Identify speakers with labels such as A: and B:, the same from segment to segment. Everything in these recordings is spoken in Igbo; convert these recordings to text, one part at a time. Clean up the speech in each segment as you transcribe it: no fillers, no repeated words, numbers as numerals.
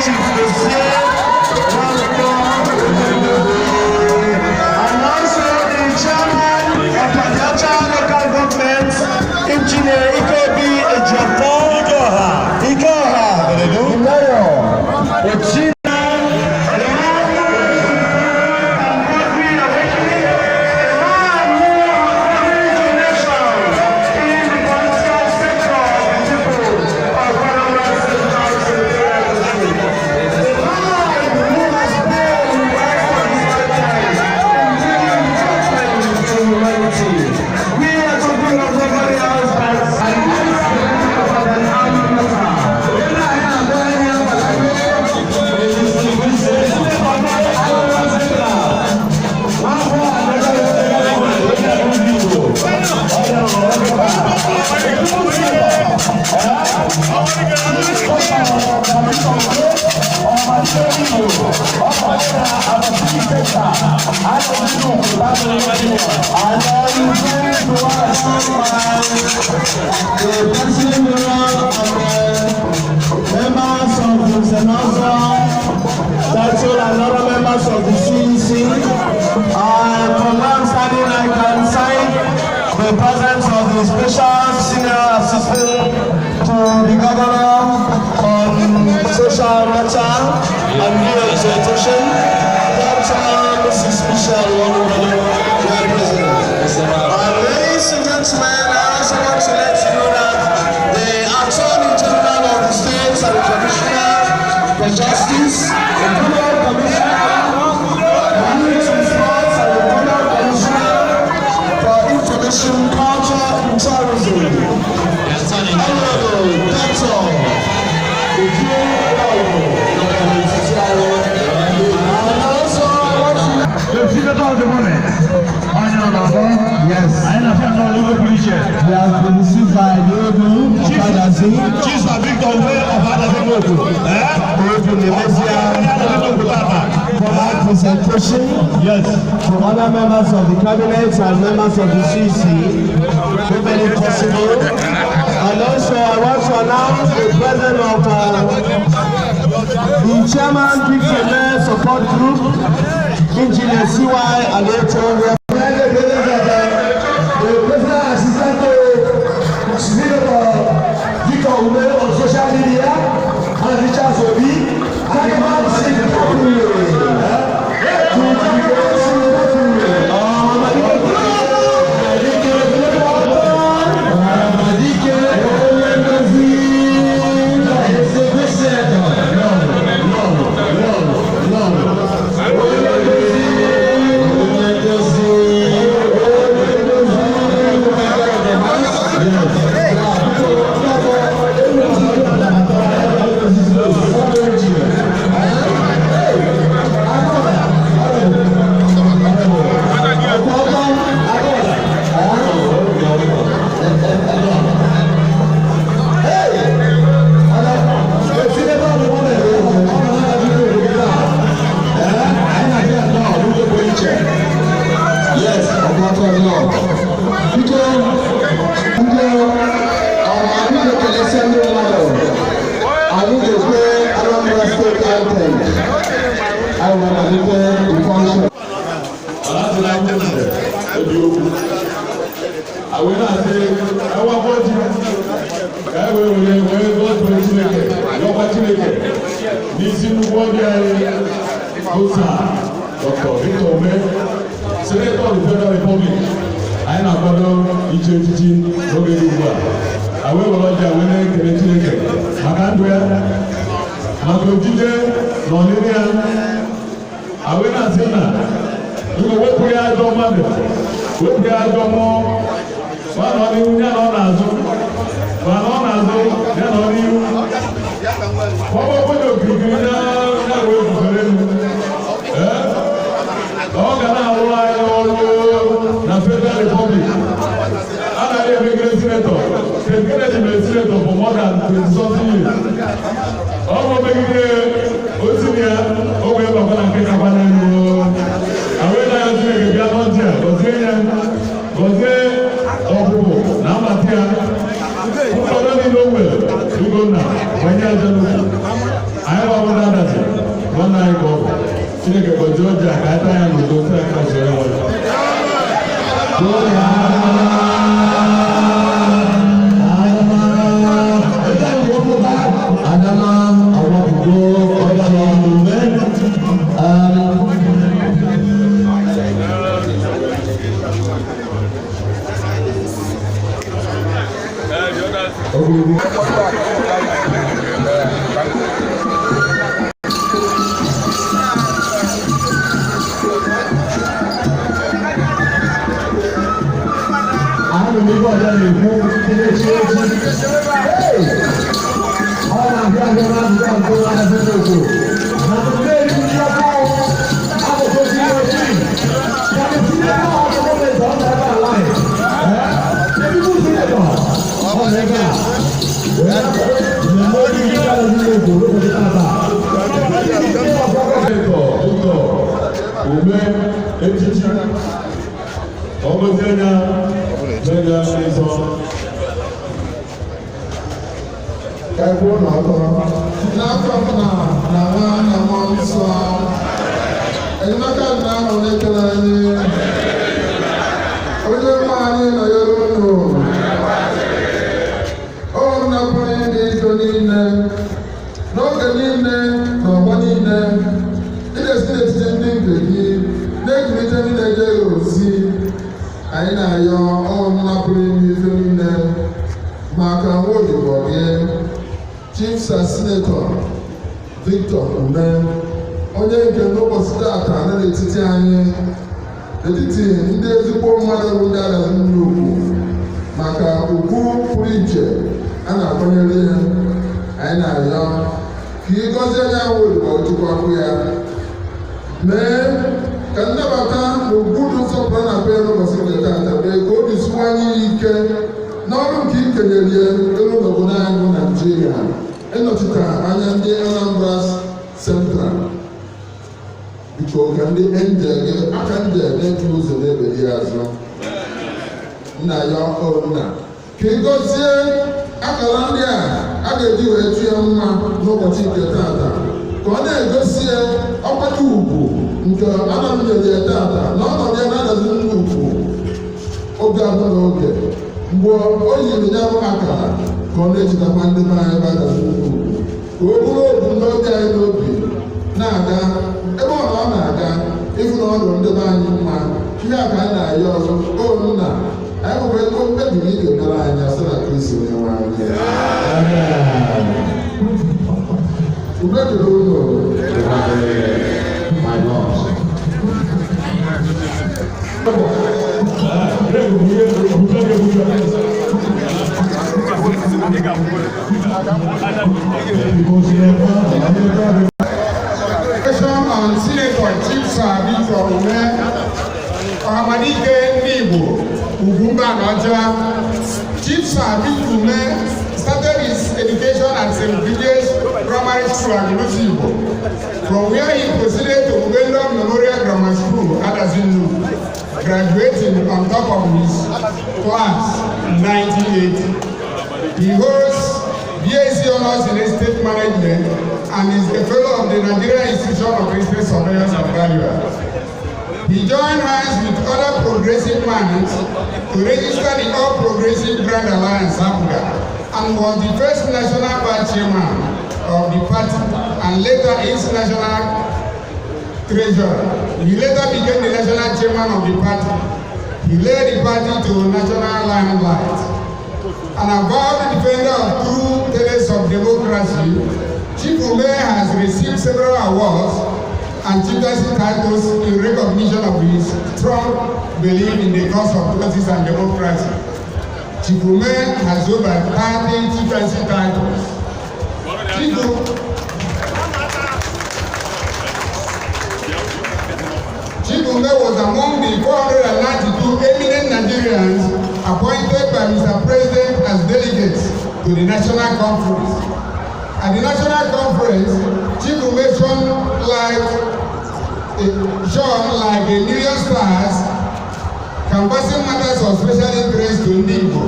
A: Chief Dozie Nwankwo, and also the chairman of Anaocha Local Government, Engineer Ikobi Ejiofor
B: Ikeọha.
A: Ikeọha, the mayor, Ochina. The man who and awakening, a man who has the nation in the political sector of the people of Anambra Central Senatorial District. A man who has been the rest of his lifetime in bringing development to humanity. We are talking of nobody else but an alma. And I'm going to ask the President General and the members of the Senator, title and other members of the CEC. From where I'm standing, I can sign the presence of the special senior assistant to the governor on social matter and rehabilitation, Dr. Mrs. Michelle Wonubalo, your president. Ladies and gentlemen, I also want to let you know that the Attorney General of the state and Commissioner for Justice, the Federal Commissioner for Youth and Sports, and the Federal Commissioner for Information, Culture and Tourism, Honorable Dr. Uju Nwankwo, and also I want to
B: The senator of the moment. Onye nọ n'ọgbọ.
A: Yes.
B: Anyị na-afịa ndị ọrụ igwe pụrụ iche.
A: He has been received by the Odu of Adazi,
B: Chief Sir Victor Ume of Adazi Nnukwu.
A: Odu Nemesia,
B: Onye Adazi Nnukwu tata.
A: for that presentation to other members of the cabinet and members of the CC, who made it possible. And also I want to announce the president of the chairman Victor Support Group, Engineer CY Aleto.
C: The personal assistant to Senator Victor Ume on social media, and Richard Obi, Taliban
A: Thank
C: Yes, ọgbakọ nọ. Biko, ndị anyị ga-ekelesi ndị mmadụ. Anyị ga-ekwe Anambra State anthem. Anyị ga-amalite the function.
B: Ebi okwu. Àwọn náà ṣe ẹwà bọ́ọ̀jì ka e wee were wee gọzie Chineke, yọkwa Chineke n'isi nnukwu ọbịa anyị bụ Sir Dr. Victor Ume, Senator of the Federal Republic. Anyị na-akwado iche echichi n'oge dị ugbu a. Anyị wee were ọjị a wee na-ekele Chineke maka ndụ ya, maka ojije na ọnịnị ya. Anyị na-asị na biko wepụ ya ajọ mmadụ, wepụ ya ajọ mmụọ, ma nọ n'ihu ya nọ n'azụ, ma nọ n'azụ ya nọ n'ihu. Ọgbọgbọ dị okirikiri ya ya wee bufere elu. Ee, ọ ga na-arụrụ anyị ọrụ na Federal Republic. A na-arị emegide senator. Ted Kennedy mere senator for more than 20 something years. Ọ bụ megide osi na ya o wee bakwa na nke kakwa n'elu. Awee na ya Chineke bịa n'ọjị a gọzie ya, gọzie ọpụpụ na mbata ya, nkwado niile o nwere. Biko nna, gbanye aja n'ukwu. Anyị gbabụ na Adazi, nwanne anyị ka ọ bụ. Chineke gọzie ọjị a ka anyị taa ya n'udo site na Kraịst onye nwe anyị.
C: Adama Awabugo Cultural Movement. Ogologo. Ahụrụ m ibe ọzọ na-ekwu ndị na-echi echi. Ọ na-abịa abịa na azụzụ azụ azụ n'ogo. Na mmeri ndị ọkụ akụkụ dị ojii. Ka the senator of the government ọ na-ebe ala anyị. Ebibu senator ọ na-ebe a. Wee mmemme obi ndị ọrụ n'ogo n'ụbọchị tata.
B: Senator Victor Ume echichi ka ọ gọzie anya n'anya ịzọ.
D: Ka e kwuo na ọtọ n'afọ nna na nwa na mmụọ nsọ, enyemaka nna ahụ na-ekele anyị, onye nwe anyị nọnyere unu. O nna pụrụ ime ife niile, n'oge niile na ọgbọ niile, ị na-esi n'etiti ndị nke gị na-ekulite ndị na-eje gị ozi. Anyị na-ayọ, ọ nna pụrụ ime ife niile, maka nwa odibo gị, Chief Sir Senator Victor Ume, onye nke n'ụbọchị taata nọ n'etiti anyị, n'etiti ndị ezigbo mmadụ bụ ndị Adazi Nnukwu, maka ugwu pụrụ iche a na-akwanyere ya. Anyị na-arịọ ka ị gọzie ya ahụ odibo, chukwu ya mee ka nnabata na ugwu dị nsọpụrụ na akpa ya n'ụbọchị nke taata mee ka obi siwanye ya ike n'ọrụ nke i kenyere ya elu n'obodo anyị bụ Naijiria, ịnọchite anya ndị Anambra Central. Biko, ka ndị angel gị aka angel na-eju ụzọ na-ebeli ya azụ. Nna ya, o nna, ka ị gọzie akara ndị a a ga-eji wee tụ ya mma n'ụbọchị nke taata, ka ọ na-egosi ya ọkwanye ugwu nke ana m nyere ya taata na ọnọdụ ya na-adazi nnukwu oge abụ na oge mgbe o yiri ya bụ akara, ka ọ na-echetakwa ndị be anyị bụ Adazi Nnukwu, ka o bụrụ ebumnobi anyị n'obi na-aga ebe ọ na ọ na-aga ịfụ na ọ dụrụ ndị be anyị mma. Ihe a ka anyị na-ayọ ọzọ, o nna anyị, nwekwa ego mkpebi na ị ga-emere anyị asị na Kristi onye nwe anyị. Udo dịrị unu.
C: My Lord.
B: Greg bụ ihe obufe ga-ebufe.
D: Question on Senator Chief Sir Victor Ume, Ọhamadike ndị Igbo, Ugwumba na Ọcha. Chief Sir Victor Ume started his education at St. Bridget's Primary School at Igbo, from where he proceeded to Ugendo Memorial Grammar School, Adazi Nnukwu, graduating on top of his class in 1980. He holds BSc Honors in Estate Management and is a fellow of the Nigerian Institution of Estate Surveyors and Valuers. He joined hands with other progressive minds to register the All Progressive Grand Alliance, APGA, and was the first national party chairman of the party and later its national treasurer. He later became the national chairman of the party. He led the party to national limelight. An avowed defender of true tenets of democracy, Chief Ume has received several awards and chieftaincy titles in recognition of his strong belief in the cause of justice and democracy. Chief Ume has over 30 chieftaincy titles. Chief Ume was among the 492 eminent Nigerians appointed by Mr. President as delegates to the National Conference. At the National Conference, Chief Ume shone like a million stars, canvassing matters of special interest to Ndị Igbo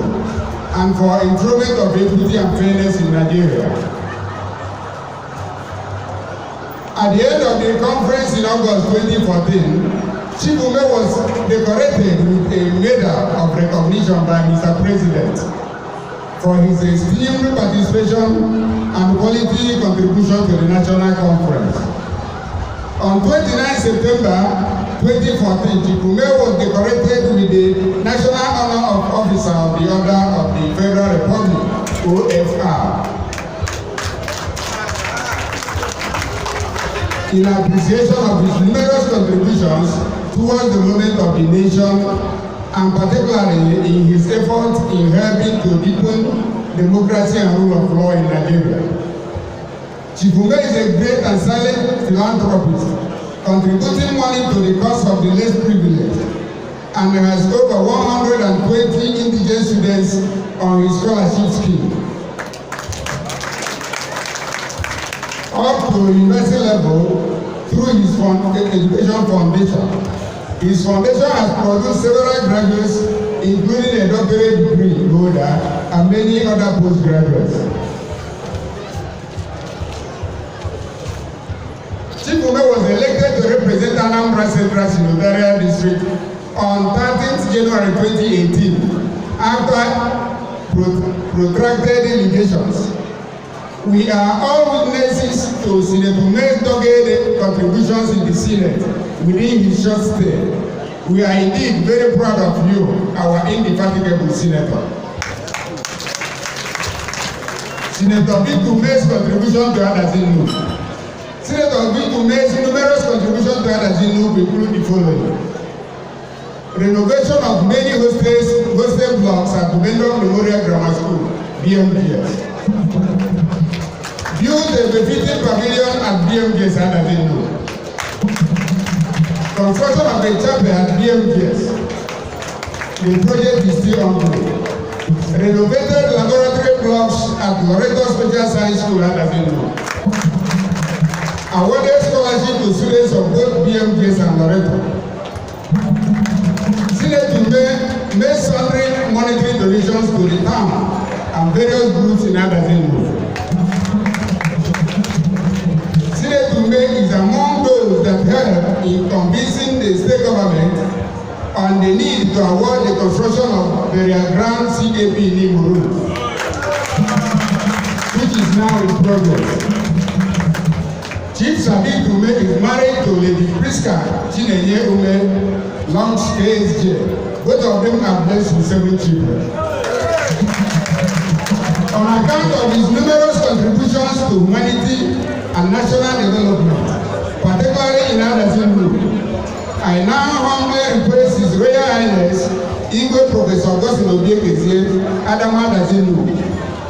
D: and for improvement of equity and fairness in Nigeria. At the end of the conference in August 2014, Chief Umeh was decorated with a medal of recognition by Mr. President for his esteemed participation and quality contribution to the national conference. On 29 September 2014, Chief Umeh was decorated with the National Honor of Officer of the Order of the Federal Republic, OFR, in appreciation of his numerous contributions towards the development of the nation and particularly in his efforts in helping to deepen democracy and rule of law in Nigeria. Chief Umeh is a great and silent philanthropist, contributing money to the cause of the less privileged, and has over 120 indigent students on his scholarship scheme. Up to university level through his education foundation. His foundation has produced several graduates, including a doctorate degree holder and many other postgraduates. Chief Umeh was elected to represent Anambra Central Senatorial District on 13th January 2018 after protracted litigations. We are all witnesses to Senator Umeh's dogged contributions in the Senate within his short stay. We are indeed very proud of you, our indefatigable senator. Senator Victor Umeh's contribution to Adazi-Nnukwu. Senator Victor Umeh's numerous contributions to Adazi-Nnukwu include the following: renovation of many hostel blocks at Bubendorff Memorial Grammar School, BMGS. Built a befitting pavilion at BMGS Adazi-Nnukwu. Construction of a chapel at BMGS. The project is still ongoing. Renovated laboratory blocks at Loreto Special Science School Adazi-Nnukwu. Awarded scholarship to students of both BMGS and Loreto. Senator Umeh made sundry monetary donations to the town and various groups in Adazi-Nnukwu. Senator Umeh is among those that helped in convincing the state government on the need to award the construction of burial ground CAP in Imo Road, which is now in progress. Chief Sabit Umeh is married to Lady Priska Chinenye Umeh, Longs KSJ. Both of them are blessed with 7 children. On account of his numerous contributions to humanity and national development, particularly in Adazi-Nnukwu, I now humbly request His Royal Highness Igwe Professor Augustine Obiekezie Adamu Adazi-Nnukwu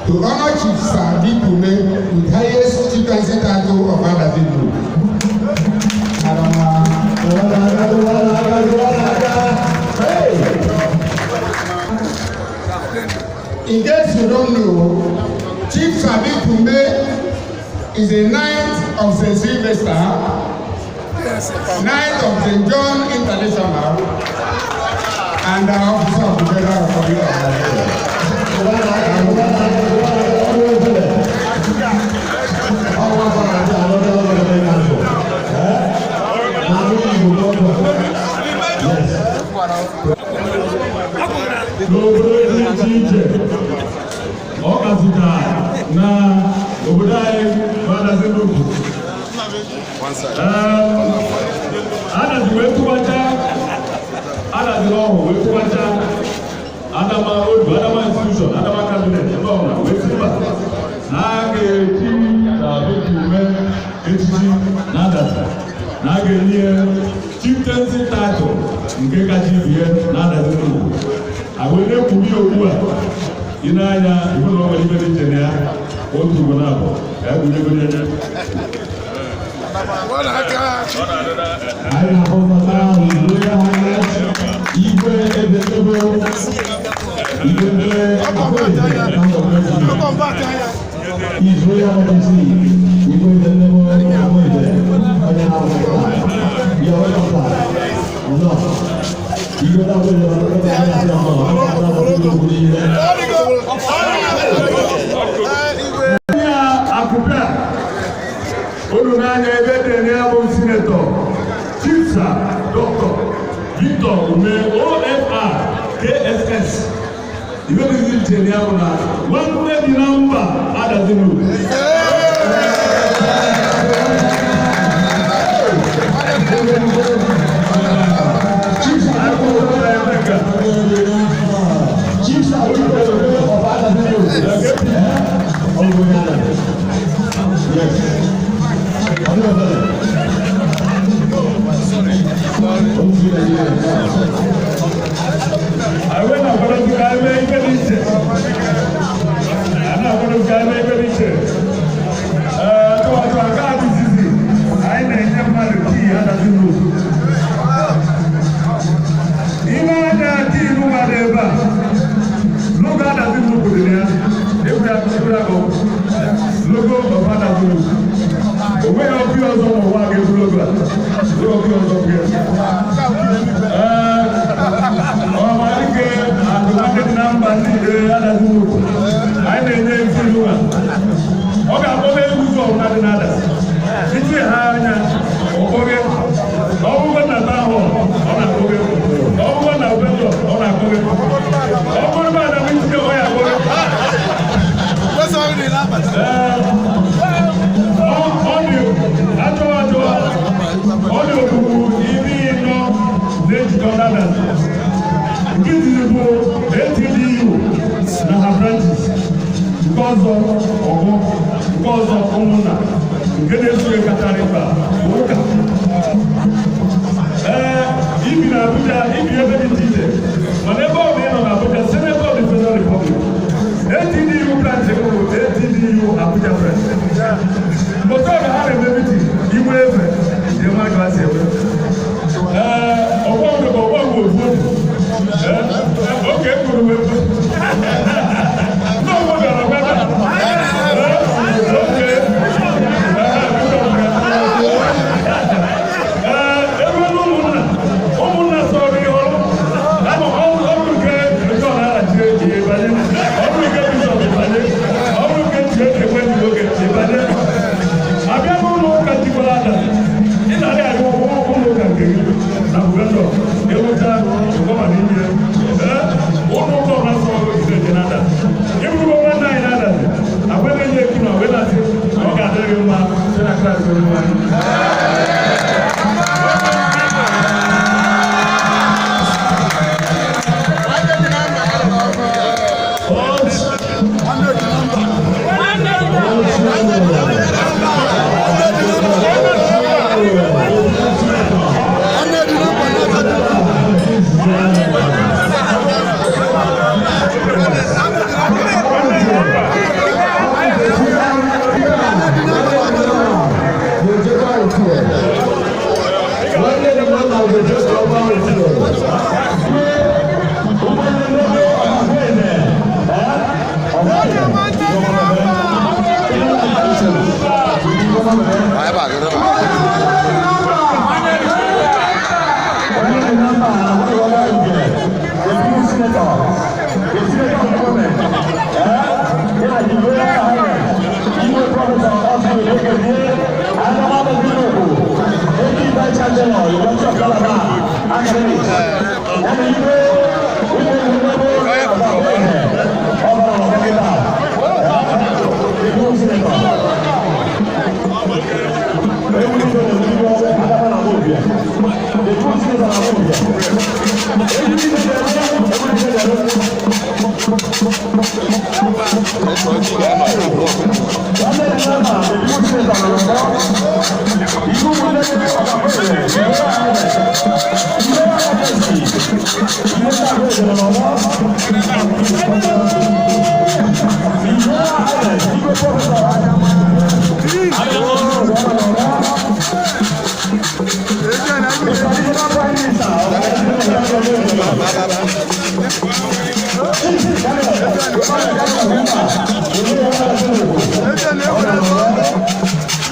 D: to honor Chief Sir Victor Umeh with highest chieftaincy title of Adazi-Nnukwu. Adama.
C: Hey!
D: In case you don't know, Chief Sir Victor Umeh is a Knight of St. Sylvester, Knight of St. John International, and an officer of the Federal Republic of Nigeria.
B: N'obodo dị iche iche, ọ kasịta na obodo anyị bụ Adazi-Nnukwu. Adazi wee tụbacha Adazi n'ọhụ, wee tụbacha Adama Odu, Adama institution, Adama cabinet, ebe ọbụla wee tụba na a ga-echi na Victor Umeh echichi na Adazi, na a ga-enye ya chieftaincy title nke kacha ibie na Adazi-Nnukwu. Agwa na-ekwuru ya ugbu a, ị na-anya ihu na o nwere ibe dị iche na ya otu ugbo na abụọ ka ya gụnyegoro ya.
C: Anyị na-akpọkọta His Royal Highness Igwe Ebetebo Igwe Akwaeze na His Royal Majesty Igwe Ebetebo Akwaeze onye na-akpọkọta. You are welcome, sir. Nnọọ. Igwe na-akwaeze na ọkọta anyị na-asị nnọọ. Ọ niile.
B: Ya akụpe a Unu n'anya ebe dị na ya bụ Senator Chief Sir Dr. Victor Umeh, OFR, KSS. Ibe dịzi iche na ya bụ na nwanne dị na mba Adazi-Nnukwu.
C: Chief Sir Victor Umeh of Adazi-Nnukwu. Yes.
B: Anyị wee na-akwado ka anyị mee ife dị iche. A na-akwado ka anyị mee ife dị iche. Ee, tụwatụ aka adịzizi anyị na-enye mmadụ key Adazi-Nnukwu. Ime anya key mmadụ ebe a, logo Adazi-Nnukwu dị na ya. Egwu ya egwu ya bụ logo of Adazi-Nnukwu. O nweghị obi ọzọ n'ụwa ga-ebu logo a. O nweghị obi ọzọ bụ ya. Ee, ọmalike akụnadị dị na mba ndị Adazi-Nnukwu. Anyị na-enye ife ilu a. Ọ ga-akpọbe egwu ụzọ ọbụla dị n'Adazi. Itinye ha anya, ọkpọghe. Ọ bụrụ na town, ọ na-akpọghe. Ọ bụrụ na Obeto, ọ na-akpọghe. Ọ bụrụ na Adamu itinye, ọ ya akpọghe. Ee, ọ dị achọwa achọwa, ọ dị okpukpu 40 na-ejikọ Adazi. Nke izizi bụ ATDU na ha branches. Nke ọzọ ọgụ, nke ọzọ ụmụnna, nke na-esoghị kachara mkpa bụ ụka. Ee, ibi na Abuja, ibi ebe dị iche iche, mana ebe ọ bụ ị nọ na Abuja, Senator of the Federal Republic, ATDU branch bụ ATDU Abuja branch. Mbọsị ọbụla ha na-eme meeting, igwe efe dị mma ka ha si eme. Ee, ọgbọ ndụ bụ ọgbọ ngwa ofu otu. Ee, oke kwuru m efu. Ndị ọgbọ bịara ọgwa ebe a. Ee, oke. Ee, biko, ee, ebe na ụmụnna, ụmụnna sọrọ ihe ọrụ. Ama ọrụ nke John Arachi ịbanye, ọrụ nke Bishọp ịbanye, ọrụ nke Chineke ekwe oge ịbanye. Abịa n'ụlọ ụka jikwara Adazi, ị na-arị arị ụlọ ụka nke gị na Bugando, ịrụcha gọvanọ n'ime ya. Ee, ụlọ ụka ọbụla sọ ide dị n'Adazi. Ịbụrụ nwanne anyị n'Adazi, agwa na-enye ekwu na wee na-asị na ọ ga-adịrị gị mma site na Kraịst Onyenwe anyị.
C: Nwanne dị na mba ga-ejekwa ọba otie. Nwanne dị na mba na-agwa nke the new senator, the senator of government, eh? Ya the Royal Highness, Igwe Professor Osman Okezie, Adama Nnukwu, Eki Vice Chancellor, University of Calabar, Academics, ya na Igwe Igwe Igwe Ọbara Ọkịta, the new senator. Ewu Igwe na Igwe Adama na Mobia, the new senator na Mobia. Ewu Igwe na Ewu Igwe na Nwanne dị na mba, the new senator na Yoruba. Iwu bụ ndị ọka kwere, Igwe Ahmed, Igwe Ahmed, Igwe Ahmed nọ n'ọgbọ. Igwe Ahmed, Igwe Professor. The traditional prime minister of Nigeria.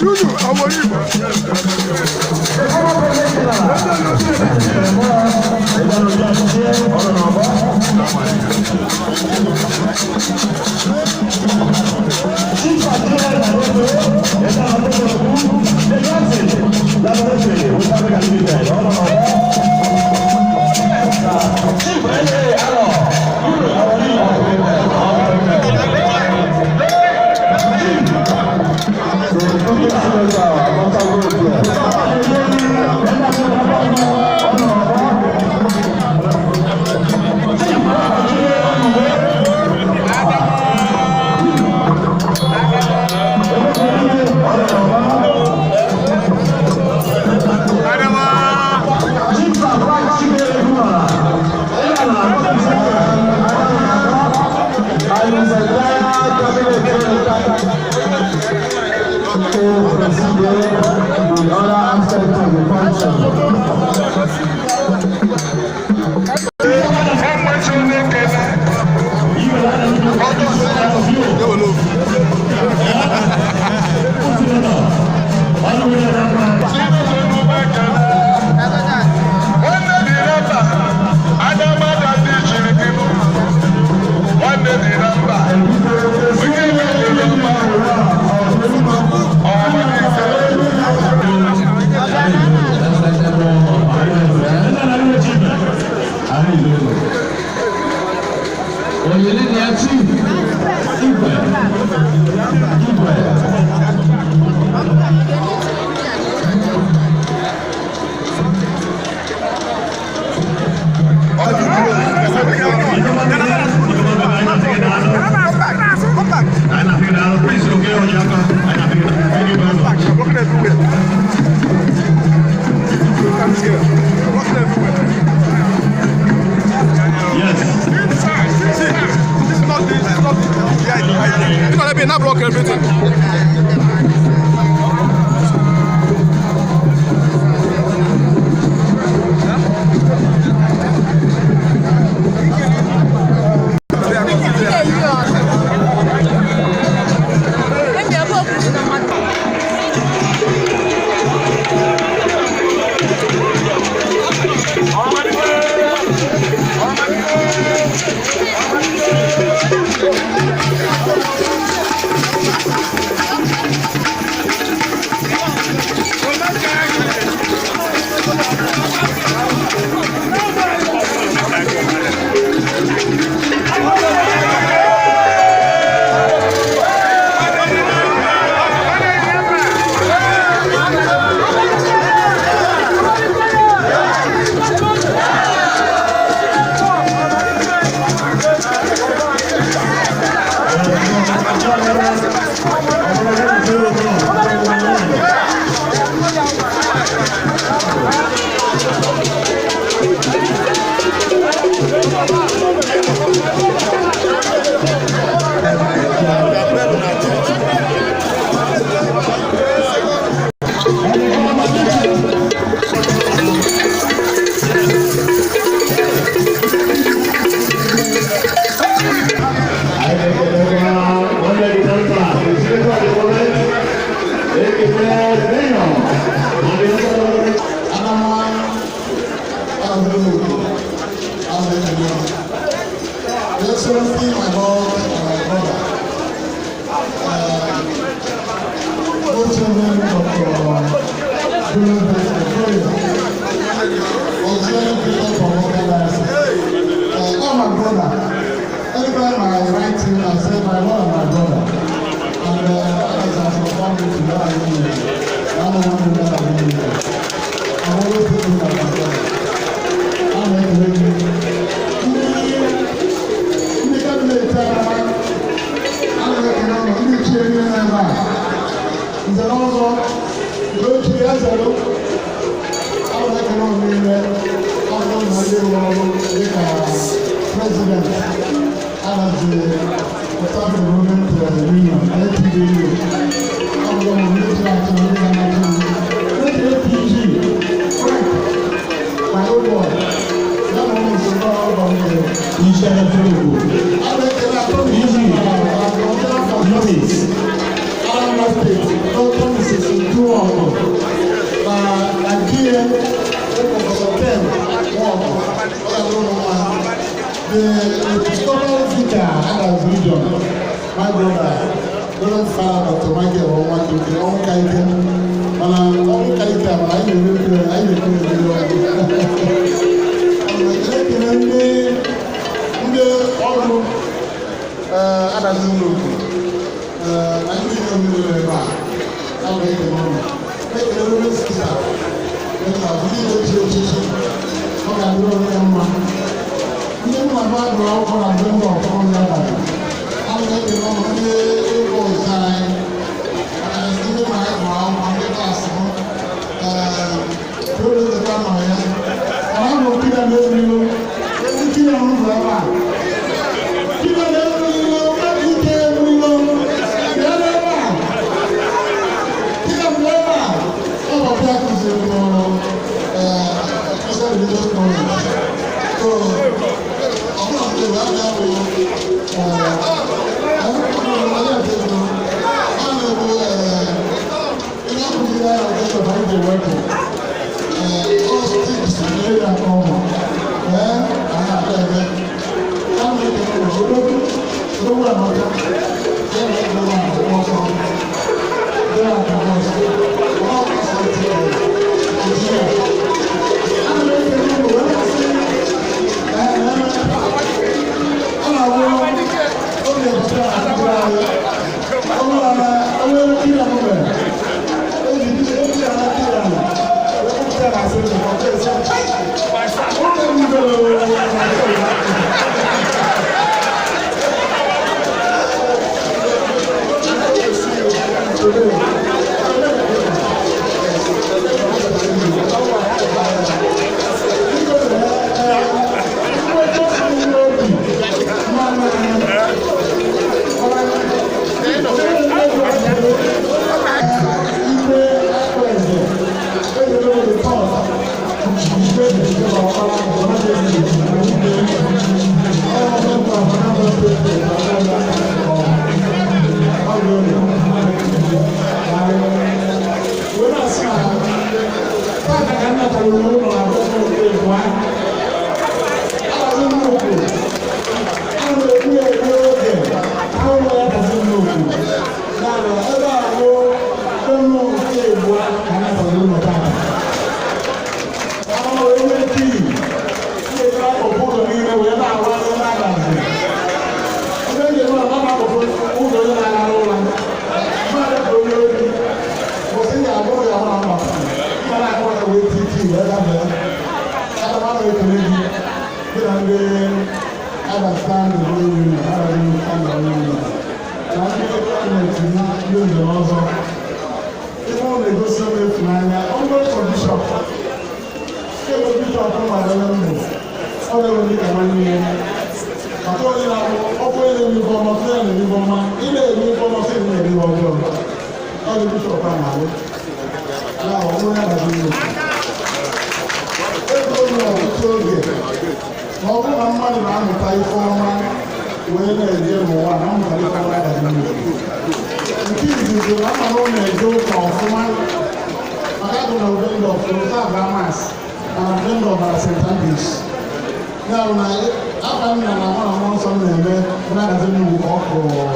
D: Lulu ọmọ Igbo.
A: preceded the other aspects of the function.
E: Nwanne dị na mba, Anambra dị chiri gị, nwanne dị na mba, onye iwe dị na mba, ọhamadike.
A: Oyelenia Chief Igwe Igwe.
E: Walking everywhere. Come here. Walking everywhere.
B: Yes.
E: See, this is not the, this is not the idea. This one be now block everything.
D: Excellency, my lord and my brother, Chairman Dr. Julius Okoye, Auxiliary Bishop from Local Diocese. Oh, my brother, anytime I write him, I say my lord and my brother. And as I confirm it to that, I don't want to know that I'm always thinking about my brother. I'm not really. Ndị cabinet a na-ekele ụlọ ndị ichie niile nọ ebe a, nze na ọzọ nke ochie ezelụ, a na-ekele ụlọ niile. Ọ bụrụ na ndị rụrụ ọrụ dịka president anazi Port Development Union, APDU, ọ bụrụ na ndị chịrị achị na ndị na-achị ndị APG, Frank, my old boy, ya na ụmụ nsogbu ọrụ gọọmenti.
A: Iṣẹ́ Fúlùkù. Unit.
D: Anambra State, Dr. Mrs. Nduogo, na Nigeria, Professor Ken Nwogo, the Episcopal Vicar Adams Region, my brother, Reverend Father Dr. Michael Onwakike, ọnwụ ike, mana ọnwụ ka ike a, mana anyị na-ere anyị na-ekwu ekpere. Ekele ndị ọrụ adazi ụlọ okwu na ndị inyom niile ebe a, a na-ekele ụlọ, ekele ndị sista na ndị na-echi echichi, ọ ga-adịrị onwe ya mma. Ndị nna m agụrụ akwụkwọ na ndị mba ọfụrụ ya bara, a na-ekele ụlọ ndị ego ọzọ anyị, ndị ma anyị gụrụ akwụkwọ, ndị klaasị m ee nọ ya ọ bụ kida na-erilo ezi kida n'ụzọ ebe a, kida na-erilo ike erilo bịa n'ebe a, kida m.
A: Tata ka nna chọrọ ụlọ na abụọ nke ịbụa. Adazi Nnukwu. Ana m ekwu ya ekwu oge. Ahụ ya Adazi Nnukwu. Ya na ebe a bụ ụlọ nke ịbụa ka nna chọrọ ụlọ tata. Ahụ onye kii. Ndị akụkụ ụlọ niile wee na-arụ ebe Adazi. Ebe ndị ụlọ na-akụkụ ụzọ onye na-arahụ ụra. Mmadụ ka onye obi. Kwụsị ya abụrụ ya hụrụ mma. Mmadụ akụrụ ya wee titi wee gafee. Aga m anọ ekele gị gị na ndị Adazi Union, Adazi Union, na ndị gọọmenti ndị nze na ọzọ. Ife ọ na-egosi m ịfụnanya, ọnụ bishọp. Kemgbe bishọp mara ebe m bụ, ọ na-enwe dị ka nwanne ya. Maka onye na-abụ ọkụ onye na-eme ife ọma, sị ya na-eme ife ọma, ị na-eme ife ọma, sị na-eme ife ọjọọ. Ọ dị bishọp a na-alụ. Ya ọ bụrụ ya Adazi Nnukwu. Ego m ọtụtụ oge ma ọ bụrụ na mmadụ na-amụta ife ọma wee na-eje n'ụwa na mmụta ife ọma Adazi Nnukwu. Nke izizi na ama na ọ na-eje ụka ọfụma maka agụ na Obendorf nke Mass na Obendorf bara St. Andrews. Ya bụ na afa nna na nwa na mmụọ nsọ m na-eme na-Adazi Nnukwu ka ọ kụrụ ọ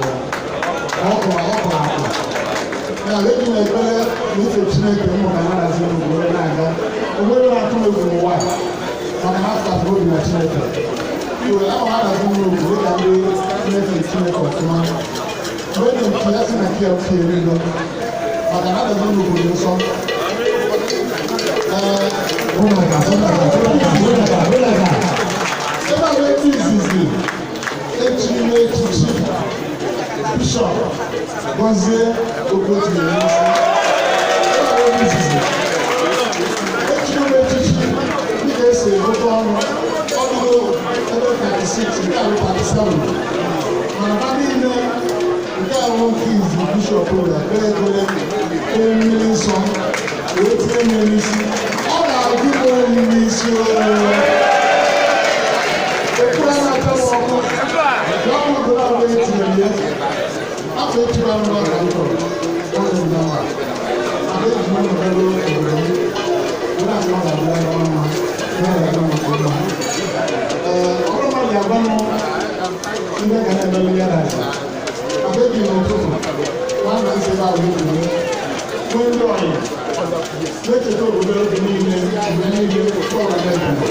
A: kụrụ ọ kụrụ akụ. Ya bụ eji na ekpere na ife Chineke mmụta na Adazi Nnukwu wee na-aga. Onwere na-atụ m egwu n'ụwa maka na afọ obi na Chineke. Iwe ahụ Adazi Nnukwu dịka ndị na-efe Chineke ọfụma. Mgbe dị nke ya si na nke ya erigo maka na Adazi Nnukwu dị nsọ. Ee,
C: Ụlọga, ụlọga, ụlọga, ụlọga, ụlọga.
A: Ebe a bụ ebe izizi echiri m echichi bishọp Gọzie Okotinyere n'isi. Ebe a bụ ebe izizi echiri m echichi dịka esi egote ọnụ ọdụgo ebe 36, nke a bụ 37, mana ha niile nke a bụ nke izizi bishọp ụlọ kpere ekpere, kpee mmiri nsọ wee tinye m n'isi. Ọ ga-agụ m oyi n'isi oo. Ekpere na-acha m ọkụ ya bụ ugboro abụọ etinyere ya afọ echiri anụ na ọka nkọ ọrụ m nawa maka eji m nọgoro obodo m were asị ọ ga-abịa ya mma ya ga-aga maka mma. Ee, ọ bụrụ na ọ ga-agwa m ndị ga na-emelu ya na maka eji m ụtụtụ nwanna nsị ebe ahụ ekwuru nwee ndị ọyị na-echeta obodo oge niile, mgbe niile otu ọra na-ebu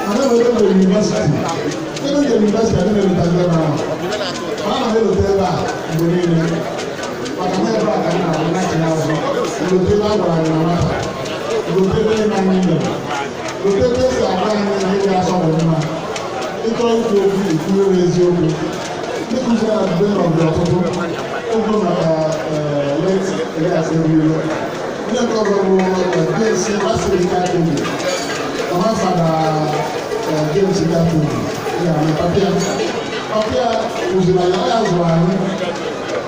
A: ana m ebe university, ebe nje university adị na-eletazi ebe ahụ, mana ana m elote ebe a mgbe niile maka na ebe a ka m na-abụ na-etinye azụ lote ebe a gwara anyị na nwata, lote ebe niile anyị mere, lote ebe esi agwa anyị na ịdị asọ bụ mma, ịchọ ikwu okwu ikwuere eziokwu. Ndị kụziri na be nọdụ ọtụtụ ogo maka late Elias Ebuilo, ndị nke ọzọ bụ James Basiri Ike, mama Fada James Ike ya na papịa papịa kụziri anyị, ọ ya zụrụ anyị.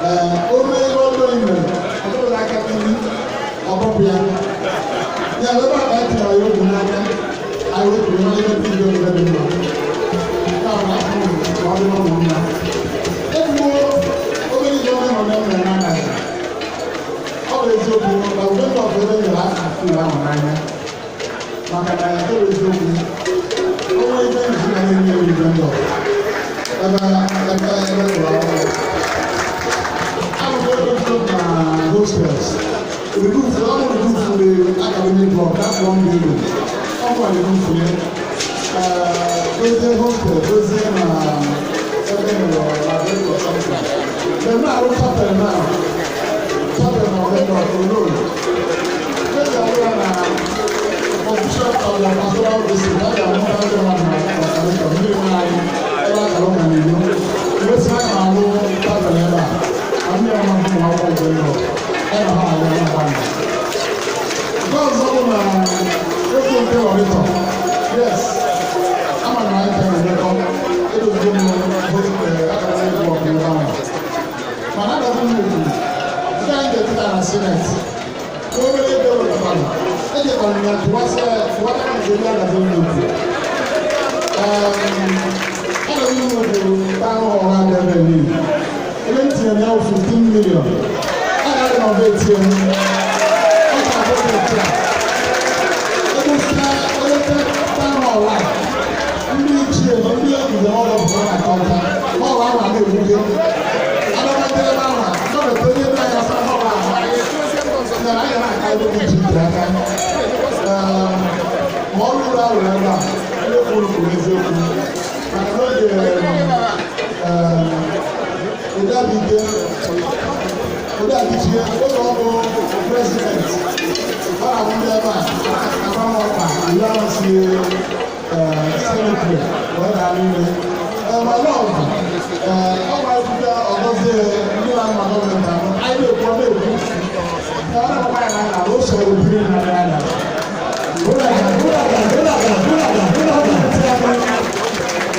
A: Ee, o mee ihe ọjọọ i mere, ọ bụrụ aka n'ihu ọbọpụ ya ya ebe a ka anyị tinyere ya obi n'aka anyị wepụrụ ihe ebe ndị ọzọ dị mma. Ya bụ na afọ ka ọ dị n'ụlọ mma. Ekwuo obere ihe ọma nọ na-eme n'Adazi. Ọ bụ eziokwu na Obendorf ebe nyere akụkụ ahụ n'anya maka na ọ bụ eziokwu onwe ibe nzu na na-enye Obendorf ebe ebe ebe ụlọ akwụkwọ abụghị ebe nso na hostels roof, ọ bụ roof the academic block, that one building, ọ bụ roof ya dozie hostel, dozie na ebe nwere library or something. Then na-arụ chapel now, chapel na Obendorf alone. Ebe arụ ya na official of the pastoral visit, a ga-amụta ndị mmadụ na ọkàlịkọ ndị nwe anyị ebe a kara ụka n'ilo mgbe si a na-alụ chapel ebe a na ndị ọma ụmụ akwụkwọ Obendorf ebe ha alụ ebe a. Nke ọzọ bụ na ekwu nke ọrịtọ, yes, ama na anyị ka na-emekọ edozigo m academic block ebe ahụ, mana Adazi Nnukwu nke anyị ga-etita na senate obere ego wepụtara ejekwara ya tụwasịa tụwata nke ndị Adazi Nnukwu. Adazi Nnukwu town hall adị ebe niile ebe m tinyere ya 15 million a ga-adị na ọba etinye.
D: Gọọmenti a egosia eleta town hall a, ndị ichie na ndị nze ọrụ bụ na akọta hall ahụ a na-ebuge adọbata ebe ahụ a gọọmenti onye ebe anyị asa hall ahụ na anyị na-aka ebe dị iche iche aka ma ọrụ ụlọ ahụ ebe a. Ndị kwuru kwuru eziokwu maka n'oge Odeabike Odeabichie, oge ọ bụ president, ọ na-abụ ndị ebe a agbamọkpa iwu ahụ si cemetery wee daa n'ime ma lọgụ ọ gwara ekwute ọgọzie ndị na-ama gọọmenti ahụ. Anyị na-ekwu, ọ na-ekwu na ọ na-agbakwa ya na ala o soro biri na ya.
C: Hụlaga, hụlaga, hụlaga, hụlaga, hụlaga.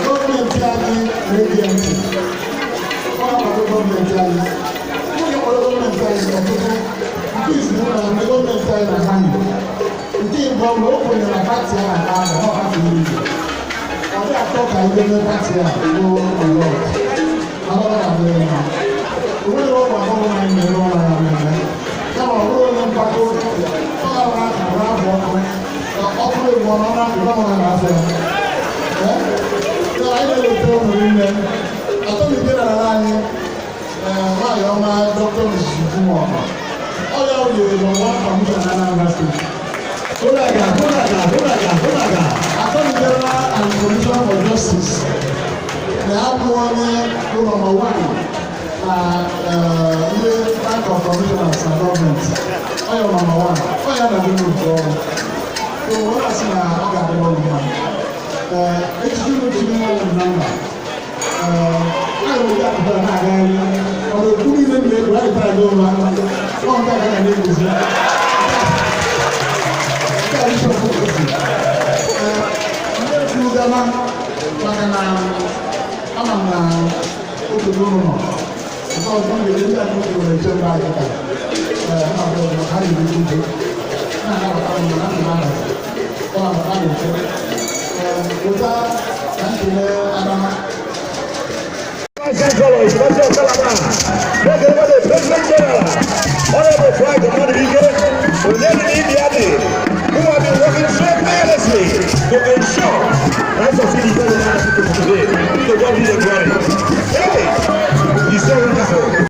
D: Gọọmenti anyị na-ege ntị. Ọ na-akwado gọọmenti anyị. Nwunye kwado gọọmenti anyị ọtụtụ. Nke izizi na ndị gọọmenti anyị na ha nke mbụ na o kwenyere na party a na-akpa ahụ ọ party niile. Ọ dị atọ ka ihe mee party a ruo ọlọt mana ọ ga-adịrị mma. O nweghị ọgwụ gọvanọ anyị na-ere ụlọ ya na-eme, kama ọ bụrụ onye mkpako, ọ ga-ara akara afọ ọkụ ọ bụrụ ewu ọ na gọvanọ na-afọ ya. Anyị na-eweta ụmụ niile attorney general anyị, nwaanyị ọma, Dr. Mrs. Ujumoha. Ọ ya wụnyere number one commissioner na Anambra State.
C: Hụlaga, hụlaga, hụlaga, hụlaga.
D: Attorney General and Commissioner for Justice na-abụ onye bụ number one na ndị Bank of Commissioners na gọọmenti. Ọ ya number one, ọ ya na-adị n'otu ọrụ. So wọ́n á sị na ọ ga-adị ọrụ mma. Echichi unu chiri ọrụ na mba anyị nwere akụkọ na-agagharị ọrụ okwu niile m na-ekwu anyị tara gị ụra. Ọ nke a ka ga na-eguzi nke a bishọp kwesịrị ndị kwuru gama maka na ama m na obodo ụlọ nọ nke ọzọ m ga-eji ndị akụ kwuru eche mba anyị ka ha na-eri udo na-anabata m na ndụ na-ahazi ọ na-abata na-eche weta na nkele Adama.
C: Chancellor, University of Calabar, the President General, Honorable Frank Amadike, Onye Ibiadi, who have been working so tirelessly to ensure that succeed the today. To God be the glory. Hey!